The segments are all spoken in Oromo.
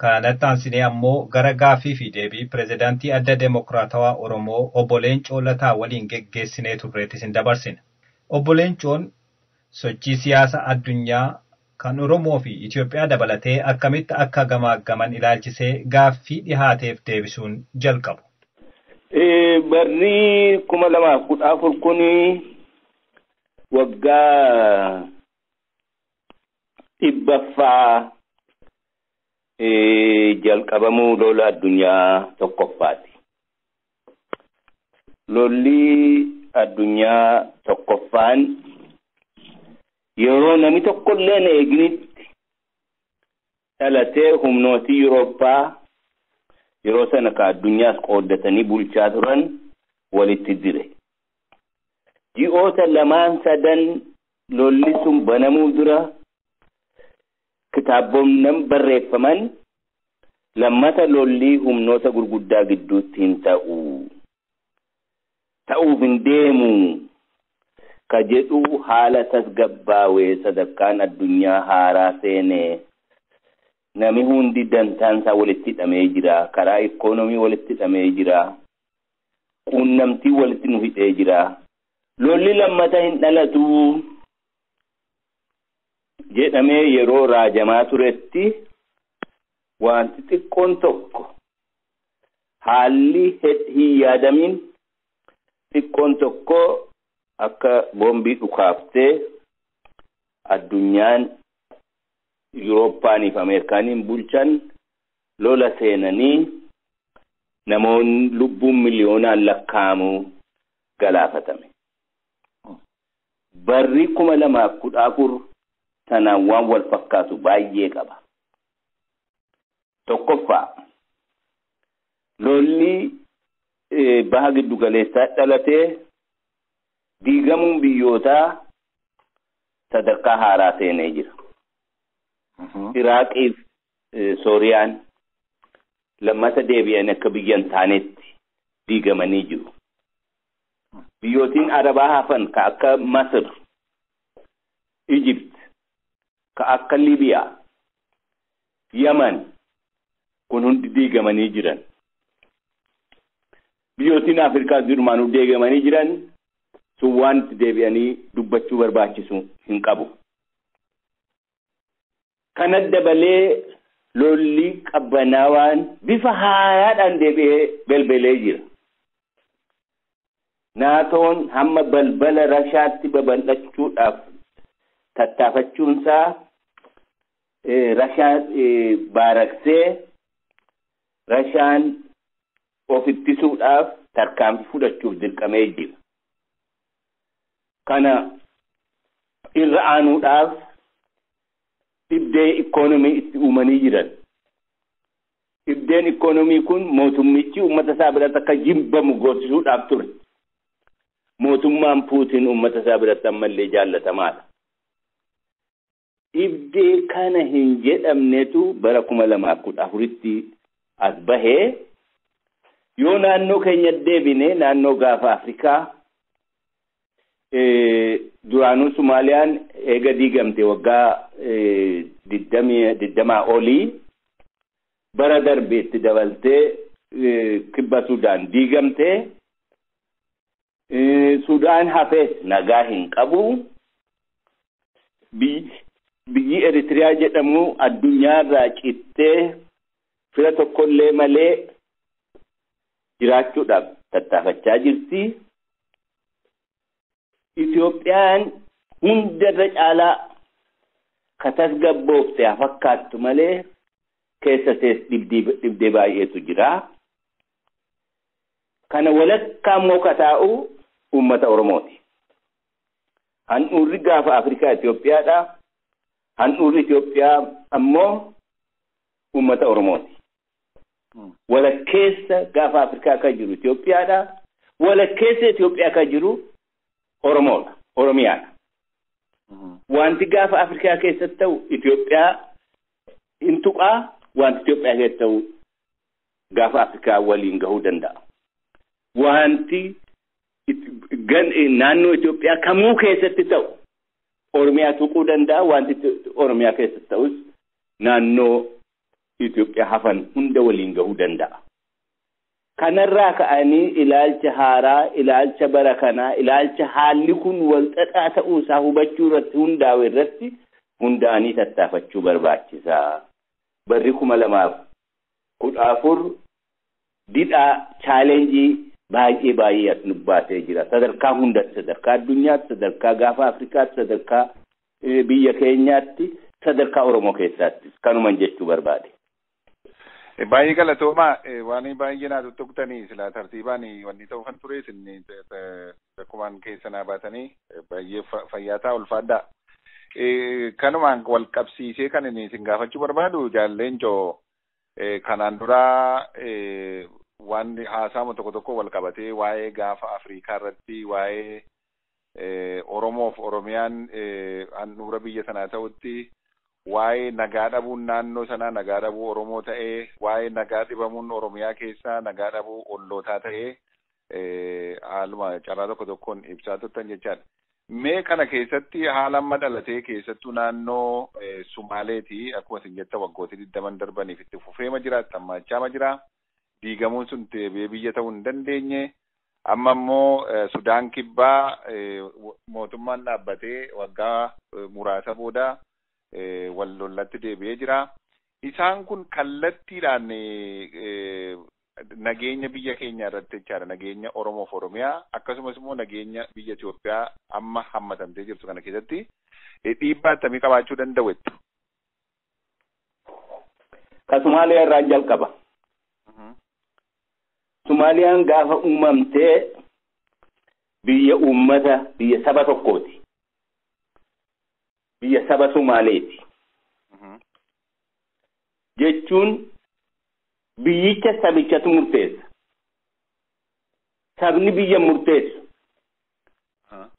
Kanatti aansinee ammoo gara gaaffii fi deebii pireezidaantii Adda Demookiraatawaa Oromoo obbo Leencoo Lataa waliin geggeessinee turreetti isin dabarsina. Obbo Leencoon sochii siyaasa addunyaa kan Oromoo fi Itoophiyaa dabalatee akkamitti akka gamaaggaman ilaalchisee gaaffii dhihaateef deebisuun jalqabu. Barri 2014 kun waggaa 100ffaa jalqabamuu lola addunyaa tokkoffaati. Lolli addunyaa tokkoffaan yeroo namni tokkollee hin eeginitti dhalatee humnootii Yurooppaa yeroo sana ka addunyaas qooddatanii bulchaa turan walitti dire. Ji'oota lamaan sadan lolli sun banamuu dura kitaabonni barreeffaman lammata lolli humnoota gurguddaa gidduutti hin ta'u. Ta'uuf hin deemu ka jedhu haala tasgabbaawee sadarkaan addunyaa haaraa seenee nami hundi dantaansaa walitti hidhamee jira. Karaa ikoonomii walitti hidhamee jira. Quunnamtii walitti nu hidhee jira. Lolli lammata hin dhalatu jedhamee yeroo raajamaa turetti wanti xiqqoon tokko haalli hin yaadamin xiqqoon tokko akka boombii dhukaaftee addunyaan Yurooppanii fi Ameerikaaniin bulchan lola seenanii namoonni lubbuun miliyoonaan lakkaa'amu galaafatame. Barri 2014 sanaan waan wal fakkaatu baay'ee qaba. Tokkoffaa, lolli baha giddu galeessaa dhalatee diigamuun biyyootaa sadarkaa haaraa seenee jira. Iraaqiif Sooriyaan lammata deebi'an akka biyya hin taanetti diigamanii jiru. Biyyootiin Arabaa hafan ka akka Masir, Ijipt, ka akka Libiyaa, Yaman kun hundi diigamanii jiran. Biyyootiin Afrikaa durumaanuu diigamanii jiran sun waan itti deebi'anii dubbachuu barbaachisu hin qabu. Kana dabalee lolli qabbanaawaan bifa haaraadhaan deebi'ee belbelee jira. Naatoon hamma balbala Rashaatti babal'achuudhaaf tattaafachuunsaa Rashaa baaraksee Rashaan of ittisuudhaaf tarkaanfii fudhachuuf dirqamee jira. Kana irra aanuudhaaf dhibdee ikoonomii itti uumanii jiran. Dhibdeen ikoonomii kun mootummichi uummata isaa biratti akka jibbamu goosisuudhaaf ture. Mootummaan Puutiin uummata isaa biratti ammallee jaallatamaadha. Dhibdee kana hin jedhamnetu bara 2014tti as bahee yoo naannoo keenya deebine naannoo gaafa Afrikaa duraanuu Sumaaliyaan eega diigamte waggaa 20 olii bara darbeetti dabaltee kibba Sudaan diigamte. Sudaan hafees nagaa hin qabu. Biyyi Eritiriyaa jedhamu addunyaarraa cittee fira tokkollee malee jiraachuudhaaf tattaafachaa jirti. Itoophiyaan hundarra caalaa ka tasgabboofte haa fakkaattu malee keessa sees dhibdee baay'eetu jira. Kana walakkaa immoo ka taa'u uummata Oromooti. Handhuurri gaafa Afrikaa Itoophiyaadha. Handhuurri Itoophiyaa ammoo uummata Oromooti. Walakkeessa gaafa Afrikaa kan jiru Itoophiyaadha. Walakkeessa Itoophiyaa kan jiru Oromoodha. Oromiyaadha. Wanti gaafa Afrikaa keessatti ta'u Itoophiyaa hin tuqaa, wanti Itoophiyaa keessatti ta'u gaafa Afrikaa waliin gahuu danda'a. Wanti naannoo Itoophiyaa kamuu keessatti ta'u Oromiyaa tuquu danda'a. Wanti Oromiyaa keessatti ta'us naannoo Itoophiyaa hafan hunda waliin gahuu danda'a. Kanarraa ka'anii ilaalcha haaraa, ilaalcha bara kanaa, ilaalcha haalli kun wal xaxaa ta'uu isaa hubachuu irratti hundaa'u irratti hundaa'anii tattaafachuu barbaachisa. Barri 2014 didhaa chaalenjii baay'ee baay'ee as nu baasee jira. Sadarkaa hundatti, sadarkaa addunyaatti, sadarkaa gaafa Afrikaatti, sadarkaa biyya keenyaatti, sadarkaa Oromoo keessaatti kanuman jechuu barbaade. Baay'ee galatoomaa waan baay'ee naa tuttuqtanii silaa tartiibaan wanni ta'uu kan ture isin akkumaan keessa naa baatanii baay'ee fayyaataa ulfaadhaa. Kanumaan wal qabsiisee kan inni isin gaafachuu barbaadu Jaal Leencoo kanaan duraa waan haasaamu tokko tokko wal qabatee waa'ee gaafa Afrikaa irratti waa'ee Oromoof Oromiyaan handhuura biyya sanaa ta'utti waa'ee nagaa dhabuun naannoo sanaa nagaa dhabuu Oromoo ta'ee waa'ee nagaa dhibamuun Oromiyaa keessaa nagaa dhabuu ollootaa ta'ee haaluma carraa tokko tokkoon ibsaa turtan jechaadha. Mee kana keessatti haala amma dhalatee keessattuu naannoo Sumaaleeti akkuma isin jetta waggootii 20 darbaniif itti fufeema jira, hammaachaama jira. Diigamuun sun deebi'ee biyya ta'uu hin dandeenye. Amma immoo Sudaan kibbaa mootummaan dhaabbatee waggaa muraasa booda wal lollatti deebi'ee jira. Isaan kun kallattiidhaan nageenya biyya keenya irratti jechaadha. Nageenya Oromoof Oromiyaa akkasumas immoo nageenya biyya Itoophiyaa amma hammatamtee jirtu kana keessatti dhiibbaa akkamii qabaachuu danda'u jettu? Ka Somaaliyaa irraa jalqaba. Somaaliyaan gaafa uumamtee biyya uummata, biyya saba tokkooti. Biyya saba Somaaleeti. Jechuun biyyicha sabichatu murteessa. Sabni biyya murteessu.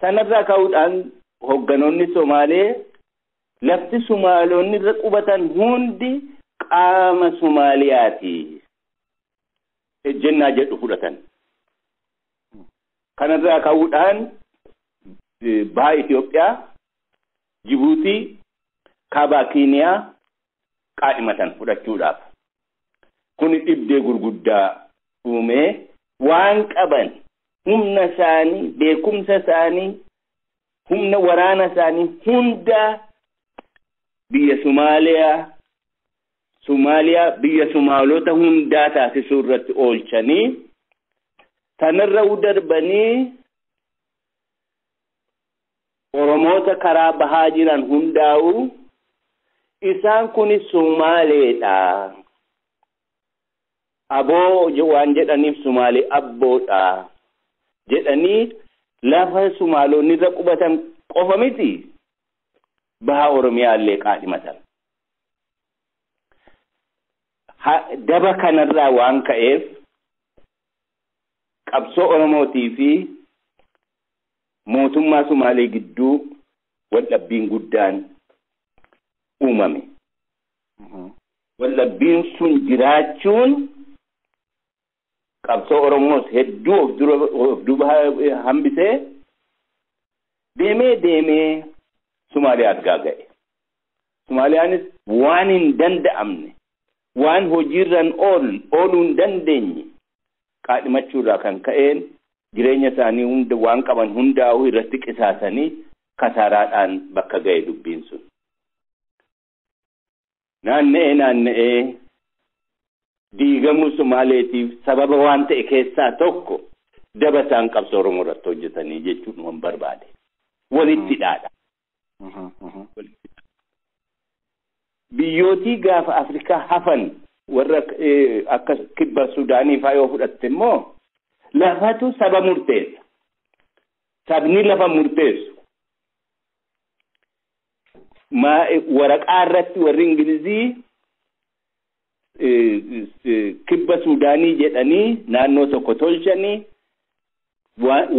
Sanarraa ka'uudhaan hogganoonni Somaalee lafti Somaalonni irra qubatan hundi qaama Somaaliyaati. Ejjennaa jedhu fudhatan. Kanarraa ka'uudhaan baha Itoophiyaa, Jibuutii, kaabaa Keeniyaa qaadhimatan fudhachuudhaaf. Kun dhibdee gurguddaa uumee waan qaban humna isaanii, beekumsa isaanii, humna waraana isaanii hunda biyya Somaaliyaa biyya Somaalota hundaa taasisuu irratti oolchanii sanarra darbanii Oromoota karaa bahaa jiran hundaa'u isaan kun Somaaleedha. Aboo waan jedhaniif Somaalee abboodha jedhanii lafa Somaalonni irra qubatan qofa miti baha Oromiyaa illee qaadhimatan. Daba kanarraa waan ka'eef qabsoo Oromootii fi mootummaa Somaalee gidduu waldhabbiin guddaan uumame. Waldhabbiin sun jiraachuun qabsoo Oromoos hedduu of duuba hambisee deemee deemee Somaaliyaas gaaga'e. Somaaliyaanis waan hin danda'amne, waan hojiirran ooluu hin dandeenye qaadhimachuurraa kan ka'een jireenya isaanii hunda waan qaban hundaa'uu irratti qisaasanii kasaaraadhaan bakka ga'e dubbiin sun. Naanna'ee naanna'ee diigamuu Somaaleetiif sababa waan ta'e keessaa tokko daba isaan qabsoo Oromoo irratti hojjetanii jechuun waan barbaade. Walitti hidhaadha. Biyyootii gaafa Afrikaa hafan warra akka kibba Sudaanii faa yoo fudhatte immoo lafatu saba murteessa. Sabni lafa murteessu. Waraqaa irratti warri Ingilizii kibba Sudaanii jedhanii naannoo tokko tolchanii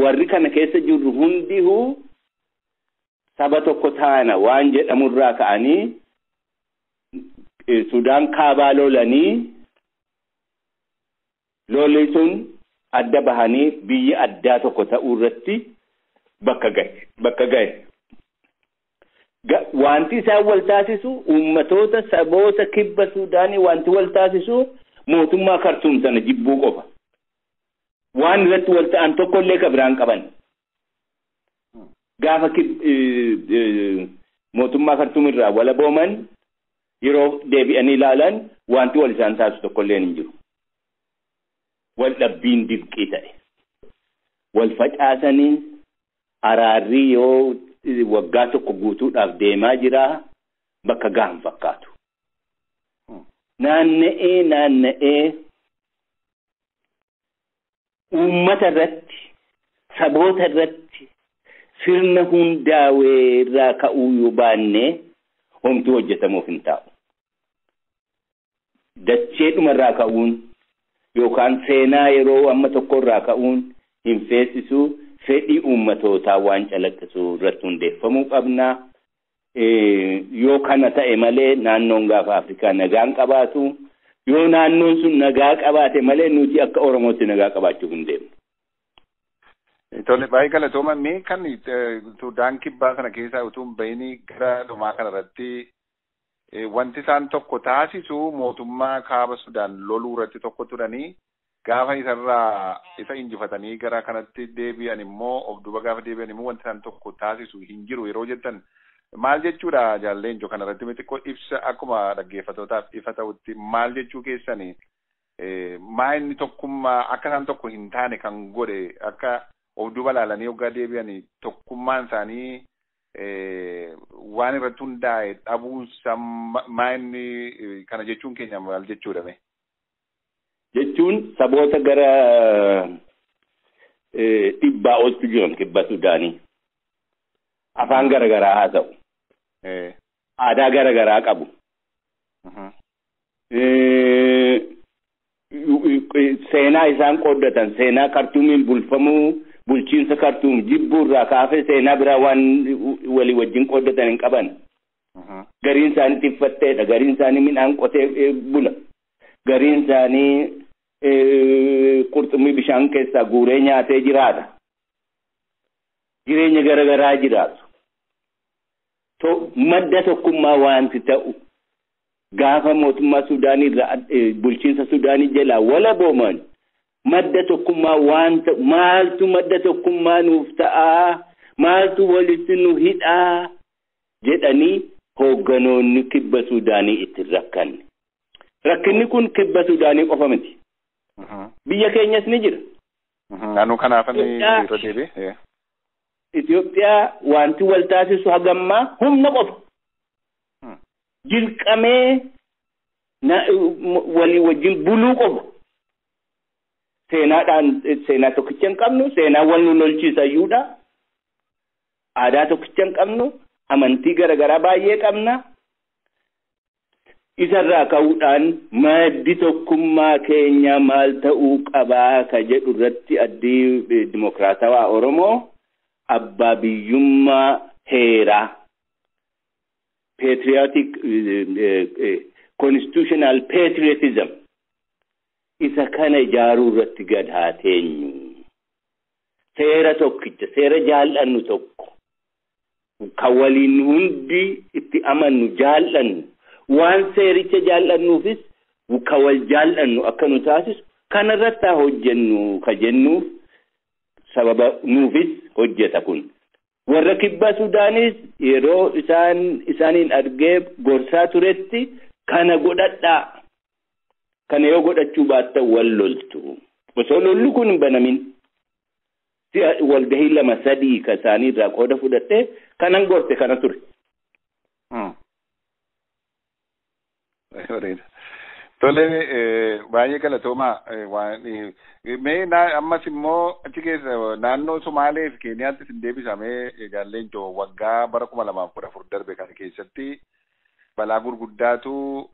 warri kana keessa jirru hundihuu saba tokko taana waan jedhamurraa ka'anii Sudaan kaabaa lolanii lolli sun adda bahanii biyya addaa tokko ta'uu irratti bakka ga'e. Wanti isaan wal taasisu uummatoota saboota kibba Suudaanii wanti wal taasisu mootummaa Kartuum sana jibbuu qofa. Waan irratti wal ta'an tokkollee ka biraan qaban. Gaafa mootummaa Kartuum irraa walabooman yeroo deebi'anii ilaalan wanti wal isaan taasisu tokkollee hin jiru. Wal dhabbiin dirqii ta'e. Wal facaasanii araarrii yoo waggaa tokko guutuudhaaf deemaa jira bakka gahan fakkaatu. Naanna'ee naanna'ee uummata irratti saboota irratti sirna hundaa'ee irraa ka'uu yoo baanne homtuu hojjetamuuf hin taa'u. Dacheedhuma irraa ka'uun yookaan seenaa yeroo amma tokko irraa ka'uun hin feesisu. Fedhii uummatootaa waan calaqqisu irratti hundeeffamuu qabna. Yoo kana ta'e malee naannoon gaafa Afrikaa nagaan qabaatu. Yoo naannoon sun nagaa qabaate malee nuti akka Oromootti nagaa qabaachuuf hin deemnu. Tole baay'ee galatooma. Mee kan Sudaan kibbaa kana keessaa utuu hin bahin gara dhumaa kanarratti wanti isaan tokko taasisu mootummaa kaaba Sudaan loluu irratti tokko turanii gaafa isarraa isa injifatanii gara kanatti deebi'an immoo of duuba gaafa deebi'an immoo wanti isaan tokko taasisu hin jiru yeroo jettan maal jechuudha Jaal Leencoo kanarratti xiqqoo ibsa akkuma dhaggeeffatootaaf ifa ta'utti maal jechuu keessanii maa inni tokkummaa akka isaan tokko hin taane kan godhe akka of duuba laalanii hoggaa deebi'an tokkummaan isaanii waan irratti hundaa'e dhabuunsa maa inni kana jechuun keenya maal jechuudha mee? Jechuun saboota gara 100 oltu jiran kibba Sudaanii. Afaan garagaraa haasa'u. Aadaa garagaraa qabu. Seenaa isaan qooddatan seenaa Kartuumiin bulfamuu bulchiinsa Kartuum jibbuu irraa kaafee seenaa biraa waan walii wajjin qooddatan hin qaban. Gariin isaanii tiffatteedha. Gariin isaanii midhaan qotee bula. Gariin isaanii qurxummii bishaan keessaa guuree nyaatee jiraata. Jireenya garagaraa jiraatu. Madda tokkummaa wanti ta'u gaafa mootummaa Sudaanii irraa bulchiinsa Sudaanii jalaa walabooman madda tokkummaa waan ta'u maaltu madda tokkummaa nuuf ta'aa maaltu walitti nu hidhaa jedhanii hoogganoonni kibba Sudaanii ittiin rakkanne. Rakkinni kun kibba Sudaanii qofa miti. Biyya keenyas ni jira. Naannoo kanaaf irra deebi'e. Itoophiyaa wanti wal taasisu hagammaa humna qofa. Dirqamee walii wajjin buluu qofa. Seenaadhaan seenaa tokkicha hin qabnu, seenaa wal nu lolchiisa iyyuudha. Aadaa tokkicha hin qabnu, amantii garaagaraa baay'ee qabna. Isarraa ka'uudhaan maddi tokkummaa keenya maal ta'uu qabaa ka jedhu irratti addii dimokiraatawaa Oromoo abbaa biyyummaa heeraa patriotic constitutional patriotism isa kana ijaaruu irratti gad haa teenyu. Seera tokkicha, seera jaallannu tokko kan waliin hundi itti amannu jaallannu waan seericha jaallannuufis kan wal jaallannu akka nu taasisu kanarratti haa hojjennu ka jennuuf sababa nuufis hojjeta kun. Warra kibba Sudaanis yeroo isaaniin argee gorsaa turetti kana godhadhaa. Kana yoo godhachuu baattan wal loltu. Osoo lolli kun hin banamin walgahii 2 3 ka isaanii irraa qooda fudhadhee kanan gorse kana ture. Tole baay'ee galatoomaa. Mee ammas immoo achi keessa naannoo Somaalee fi Keeniyaatti isin deebisamee Jaal Leencoo waggaa bara 2014 darbe kana keessatti balaa gurguddaatu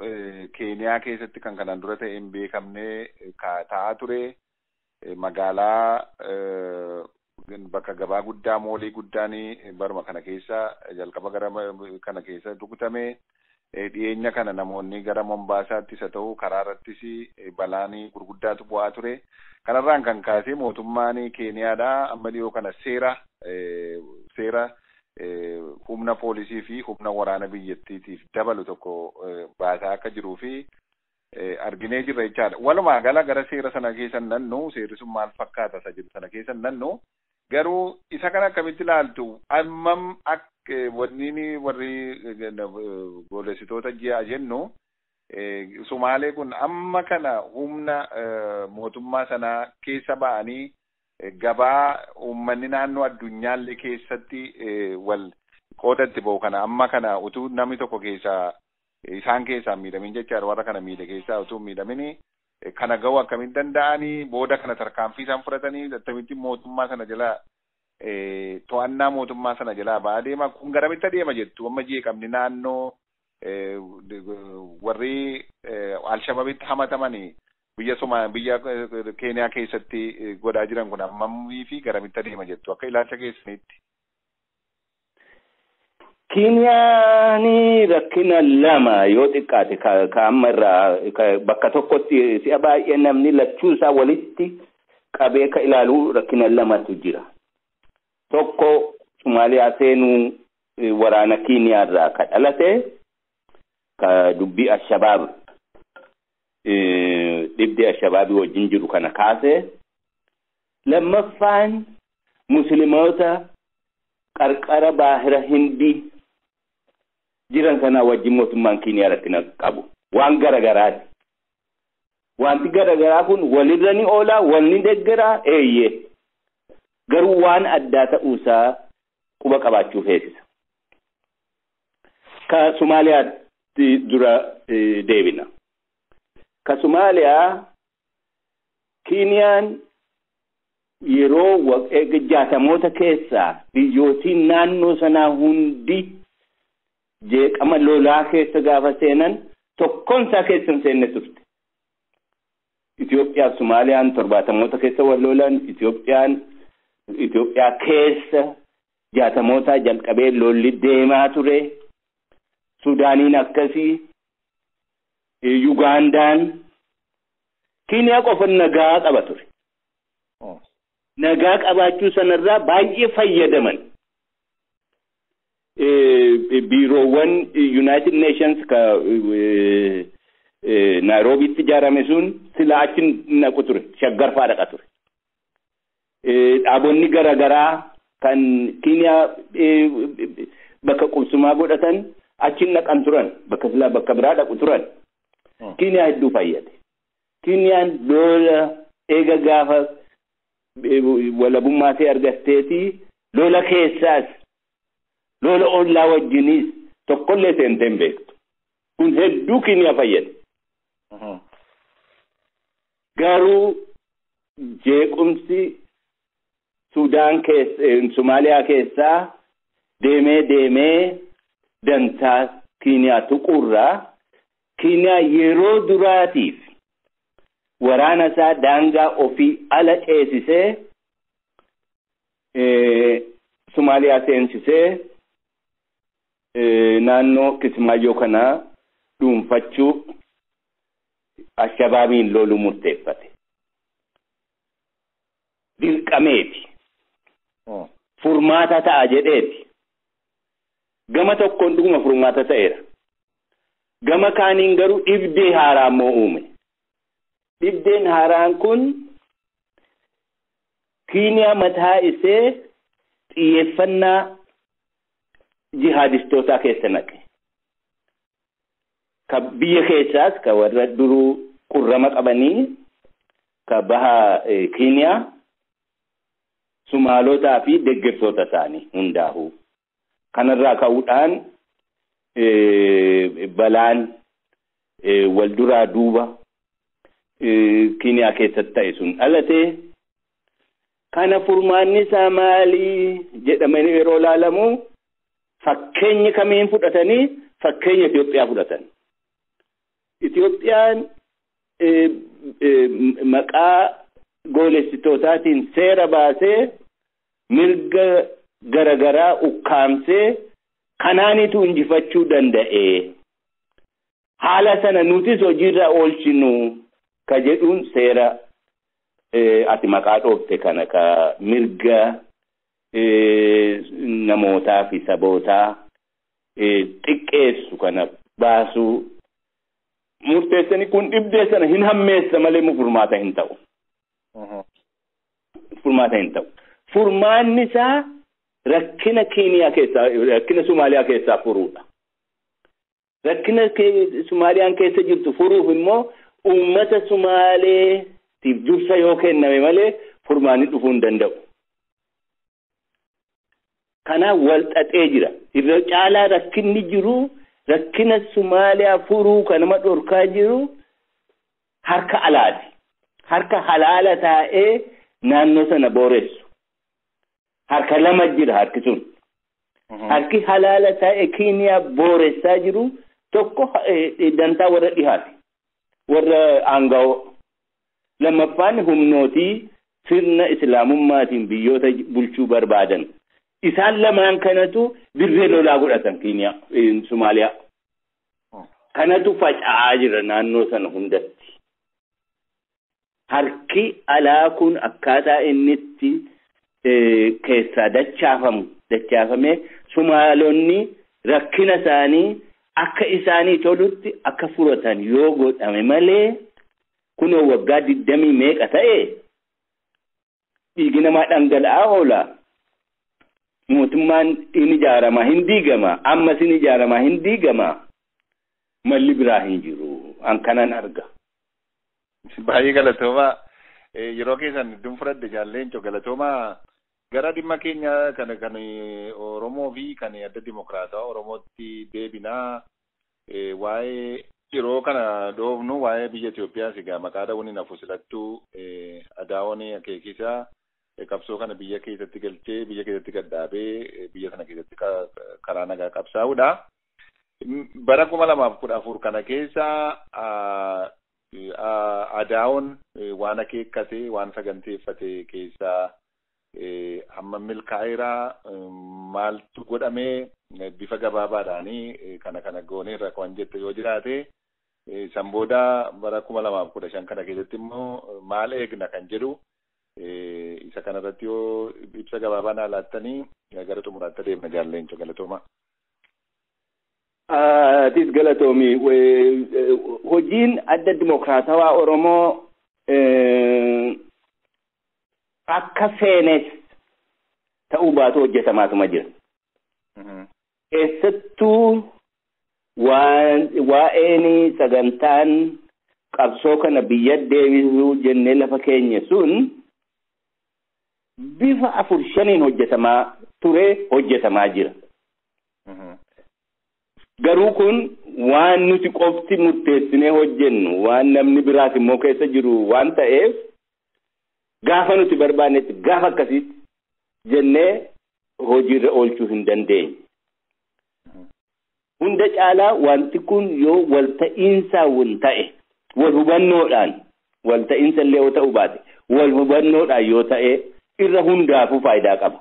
Keeniyaa keessatti kan kanaan dura ta'e hin beekamne ta'aa ture. Magaalaa bakka gabaa guddaa moolii guddaan baruma kana keessa jalqaba gara kana keessa rukutame. Dhiyeenya kana namoonni gara Mombaasaattis haa ta'u karaa irrattis balaan gurguddaatu bu'aa ture. Kanarraan kan kaasee mootummaan Keeniyaadha amma dhiyoo kana seera humna poolisii fi humna waraana biyyattiitiif dabalu tokko baasaa akka jiruu fi arginee jirra jechaadha. Walumaa gala gara seera sana keessa nannu seerri sun maal fakkaata isa jedhu sana keessa nannu garuu isa kana akkamitti ilaaltu ammam akka wanni warri goolessitoota ji'a jennu Sumaalee kun amma kana humna mootummaa sanaa keessa ba'anii gabaa uummanni naannoo addunyaallee keessatti wal qoodatti ba'u kana amma kana utuu namni tokko keessaa isaan keessaa miidhamin jechaadha warra kana miidhe keessaa utuu miidhamin kana ga'uu akkamitti danda'anii booda kana tarkaanfii isaan fudhatanii attamitti mootummaa sana jalaa to'annaa mootummaa sana jalaa ba'aa deema kun garamitti adeema jettu amma jeeqamni naannoo warri Alshababitti hamatamanii biyya Somaa biyya Keeniyaa keessatti godhaa jiran kun ammamii fi garamitti adeema jettu akka ilaalcha keessanitti. Keeniyaan rakkina lama yoo xiqqaate ka amma irraa bakka tokkotti si'a baay'ee namni lachuusaa walitti qabee ka ilaalu rakkina lamatu jira. Tokko Somaaliyaa seenuu waraana Keeniyaa irraa ka dhalate ka dubbii Alshabaab dhibdee Alshabaabii wajjin jiru kana kaase. Lammaffaan Musliimoota qarqara baahira Hindii jiran sana wajjin mootummaan Keeniyaa rakkina qabu. Waan garagaraati. Wanti garagaraa kun walirra ni oola, wal ni deeggaraa, eeyyee. Garuu waan addaa ta'uusaa quba qabaachuu feesisa. Ka Somaaliyaatti dura deebina. Ka Somaaliyaa Keeniyaan yeroo jaatamoota keessaa biyyootiin naannoo sanaa hundi jeeqama lolaa keessa gaafa seenan tokkoon isaa keessa hin seenne turte. Itoophiyaa fi Somaaliyaan torbaatamoota keessa wal lolan, Itoophiyaa keessa jaatamoota jalqabee lolli deemaa ture. Sudaaniin akkasii, Yugaandaan, Keeniyaa qofa nagaa qaba ture. Nagaa qabaachuu sanarraa baay'ee fayyadaman. Biiroowwan United Nations ka Nairoobiitti ijaarame sun sila achi naqu ture, Shaggar fa'aa dhaqa ture. Dhaabonni garaagaraa kan Keeniyaa bakka qubsumaa godhatan achi naqan turan, bakka silaa bakka biraa dhaqu turan. Keeniyaa hedduu fayyade. Keeniyaan lola eega gaafa walabummaa ishee argatteeti lola keessaas lola ollaa wajjiniis tokkollee seentee hin beektu. Kun hedduu Keeniyaa fayyade. Garuu jeequmsi Sudaan keessa Somaaliyaa keessaa deemee deemee dantaa Keeniyaa tuquurraa Keeniyaa yeroo duraatiif waraana isaa daangaa ofii ala ceesisee Somaaliyaa seensisee naannoo Kismaayyoo kanaa dhuunfachuu Alshabaabiin loluu murteeffate. Dirqameeti. Furmaata ta'a jedheeti. Gama tokkoon dhuguma furmaata ta'eera. Gama kaaniin garuu dhibdee haaraa immoo uume. Dhibdeen haaraan kun Keeniyaa mataa isee xiyyeeffannaa jihaadistootaa keessa naqe. Ka biyya keessaas ka warra duruu qurrama qabanii ka baha Keeniyaa Sumaalotaa fi deeggartoota isaanii hundaa'u. Kanarraa ka'uudhaan balaan wal duraa duuba Keeniyaa keessatti ta'e sun dhalate. Kana furmaanni isaa maalii jedhamanii yeroo ilaalamu fakkeenya kamiin fudhatanii fakkeenya Itoophiyaa fudhatan. Itoophiyaan maqaa goolessitootaatiin seera baasee mirga garagaraa ukkaamsee kanaanitu injifachuu danda'e. Haala sana nutis hojiirra oolchinu ka jedhuun seera ati maqaa dhoofte kana ka mirga Namootaa fi sabootaa xiqqeessu kana baasuu murteessanii kun dhibdee sana hin hammeessa malee furmaata hin ta'u. Furmaata hin ta'u. Furmaanni isaa rakkina Keeniyaa keessaa, rakkina Somaaliyaa keessaa furuudha. Rakkina Somaaliyaan keessa jirtu furuuf immoo uummata Somaaleetiif dursa yoo kenname malee furmaanni dhufuu hin danda'u. Kanaaf wal xaxee jira. Irra caalaa rakkinni jiru, rakkina Somaaliyaa furuu kan nama dhorkaa jiru harka alaati. Harka halaala taa'ee naannoo sana booressu. Harka lama jira harki sun. Harki halaala taa'ee Keeniyaa booressaa jiru tokko dantaa warra dhihaati. Warra aanga'oo. Lammaffaan humnootii sirna islaamummaatiin biyyoota bulchuu barbaadan. Isaan lamaan kanatu dirree lolaa godhatan Keeniyaa, Somaaliyaa. Kanatu faca'aa jira naannoo sana hundatti. Harki alaa kun akkaataa inni itti keessaa dachaafamee Somaalonni rakkina isaanii akka isaanii tolutti akka furatan yoo godhame malee kunoo waggaa 20 meeqa ta'e dhiigi namaa dhangala'aa oola. Mootummaan hin ijaaramaa hin diigama, ammas hin ijaaramaa hin diigama, malli biraa hin jiru. An kanan arga. Baay'ee galatoomaa. Yeroo keessan hedduun fudhadhe jaalleencho galatoomaa. Gara dhimma keenya kan kan Oromoo fi kan adda dimokiraataa Oromootti deebinaa. Waa'ee yeroo kana dhoofnu waa'ee biyya Itoophiyaas egaa maqaa dha'uun hin hafu silattuu adaa'oon akeekisaa qabsoo kana biyya keessatti galchee biyya keessatti gaddaabee biyya sana keessatti karaa nagaa qabsaa'uudha. Bara 2014 kana keessa adaa'oon waan akeekkate waan saganteeffate keessaa hamma milkaa'eera maaltu godhamee bifa gabaabaadhaanii kana kana gooneerra kan jette yoo jiraate san booda bara 2015 kana keessatti immoo maal eegna kan jedhu isa kanarratti yoo ibsa gabaabaa naa laattanii gara xumuraatti adeemna jaalleencho galatooma. Atis galatoomi. Hojiin adda dimokiraatawaa Oromoo akka seenes ta'uu baatu hojjetamaatuma jira. Keessattuu waa'een sagantaan qabsoo kana biyya deebisuu jennee lafa keenya sun bifa 4-5 hojjetamaa ture hojjetamaa jira. Garuu kun waan nuti qofti murteessinee hojjennu waan namni biraas immoo keessa jiru waan ta'eef gaafa nuti barbaannetti gaafa akkasitti jennee hojiirra oolchuu hin dandeenye. Hunda caalaa wanti kun yoo walta'iinsaa ta'e wal hubannoodhaan walta'iinsa illee yoo ta'uu baate wal hubannoodhaan yoo ta'e irra hundaafuu faayidaa qaba.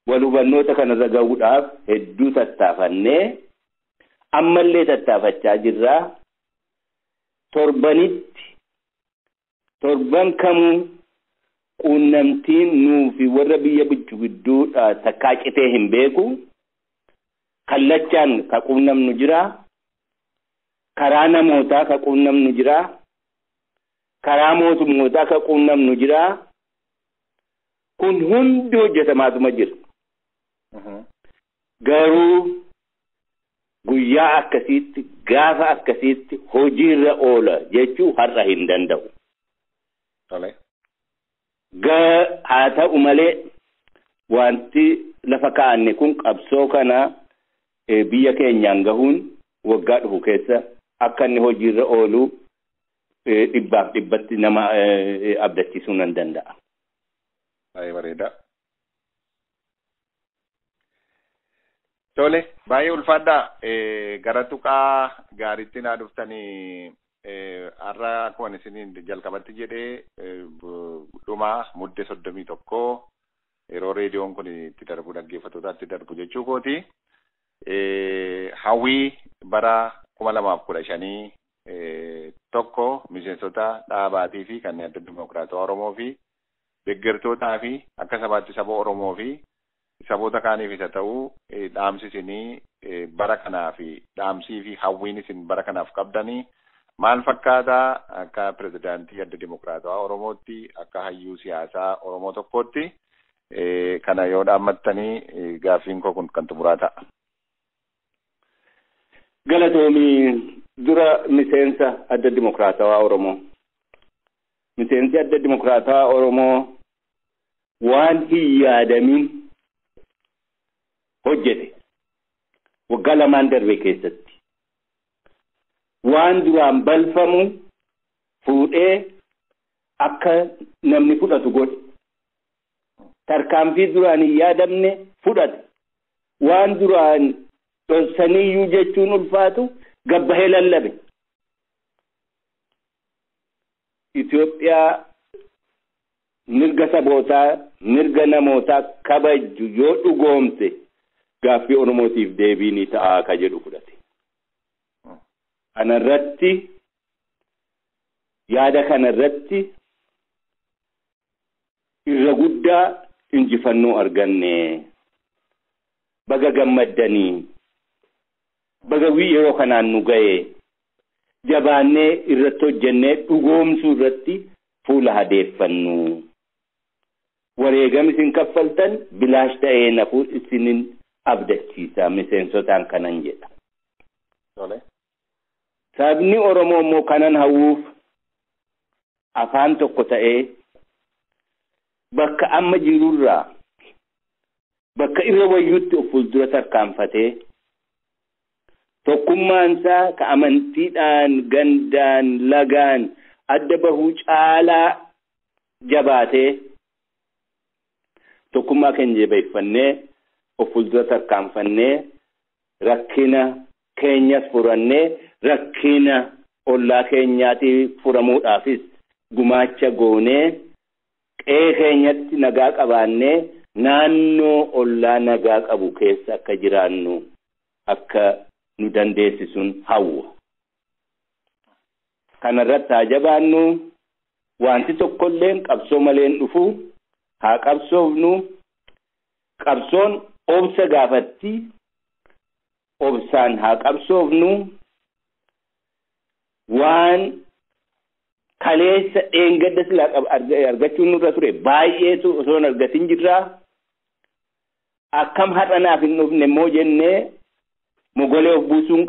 Wal hubannoota kanarra gahuudhaaf hedduu tattaafannee ammallee tattaafachaa jirraa. Torbanitti torban kamuu quunnamtiin nuu fi warra biyya bulchu gidduu takkaa citee hin beeku. Kallachaan ka quunnamnu jira. Karaa namootaa ka quunnamnu jira. Karaa mootummootaa ka quunnamnu jira. Kun hundi hojjetamaatuma jira. Garuu guyyaa akkasiitti gaafa akkasiitti hojiirra oola jechuu har'a hin danda'u. Haa ta'u malee wanti lafa kaa'anne kun qabsoo kana biyya keenyaan gahuun waggaa dhufu keessa akka inni hojiirra oolu 100% nama abdachiisuu nan danda'a. Baay'ee bareeda. Tole, baay'ee ulfaadhaa. Gara tuqaa gaariitti naa dhuftanii har'a akkuma isiniin jalqabatti jedhee dhumaa mudde 31 yeroo reediyoon kun itti darbu dhaggeeffattootaatti darbu jechuu kooti. Hawwii bara 2015 tokko miseensota dhaabaatii fi kanneen adda dimokiraatawaa Oromoo fi Deeggartootaa fi akka sabaatti saba Oromoo fi saboota kaaniif isa ta'uu dhaamsi isinii bara kanaa fi dhaamsii fi hawwiin isin bara kanaaf qabdanii maal fakkaataa akka pirezidaantii Adda Dimokiraatawaa Oromootti, akka hayyuu siyaasaa Oromoo tokkootti kana yoo dhaammattanii gaaffiin koo kun kan xumuraa ta'a. Galatoomii. Dura miseensa Adda Dimokiraatawaa Oromoo. Miseensi Adda Dimokiraatawaa Oromoo waan hin yaadamin hojjete waggaa 2 darbe keessatti. Waan duraan balfamu fuudhee akka namni fudhatu godhe. Tarkaanfii duraan hin yaadamne fudhate. Waan duraan dhoksaniyyuu jechuun ulfaatu gabbahee lallabe. Itoophiyaa mirga sabootaa, mirga namootaa kabaju yoo dhugoomte gaaffii Oromootiif deebii ni ta'a ka jedhu fudhate. Kanarratti yaada kanarratti irra guddaa injifannoo arganne. Baga gammaddanii, baga yeroo kanaan nu ga'e, jabaannee irratti hojjennee dhugoomsuu irratti fuula hadeeffannu. Wareegama isin kaffaltan bilaash ta'ee nafuu isinin abdachiisa miseensotaan kanan jedha. Sabni Oromoo immoo kanan hawwuuf afaan tokko ta'ee bakka amma jirurraa bakka irra wayyuutti of fuuldura tarkaanfatee tokkummaan isaa ka amantiidhaan, gandaan, lagaan adda bahuu caalaa jabaatee tokkummaa keenya jabeeffannee of fuuldura tarkaanfannee rakkina keenyas furannee rakkina ollaa keenyaatii furamuudhaafis gumaacha goonee qe'ee keenyatti nagaa qabaannee naannoo ollaa nagaa qabu keessa akka jiraannu akka nu dandeessisuun hawwa. Kanarratti haa jabaannu. Wanti tokkolleen qabsoo maleen dhufu haa qabsoofnu. Qabsoon obsa gaafatti, obsaan haa qabsoofnu. Waan kaleessa dheengadda silaa argachuun nurra ture baay'eetu osoo hin argatin jirraa. Akkam har'a naaf hin dhufne immoo jennee mogolee of buusuun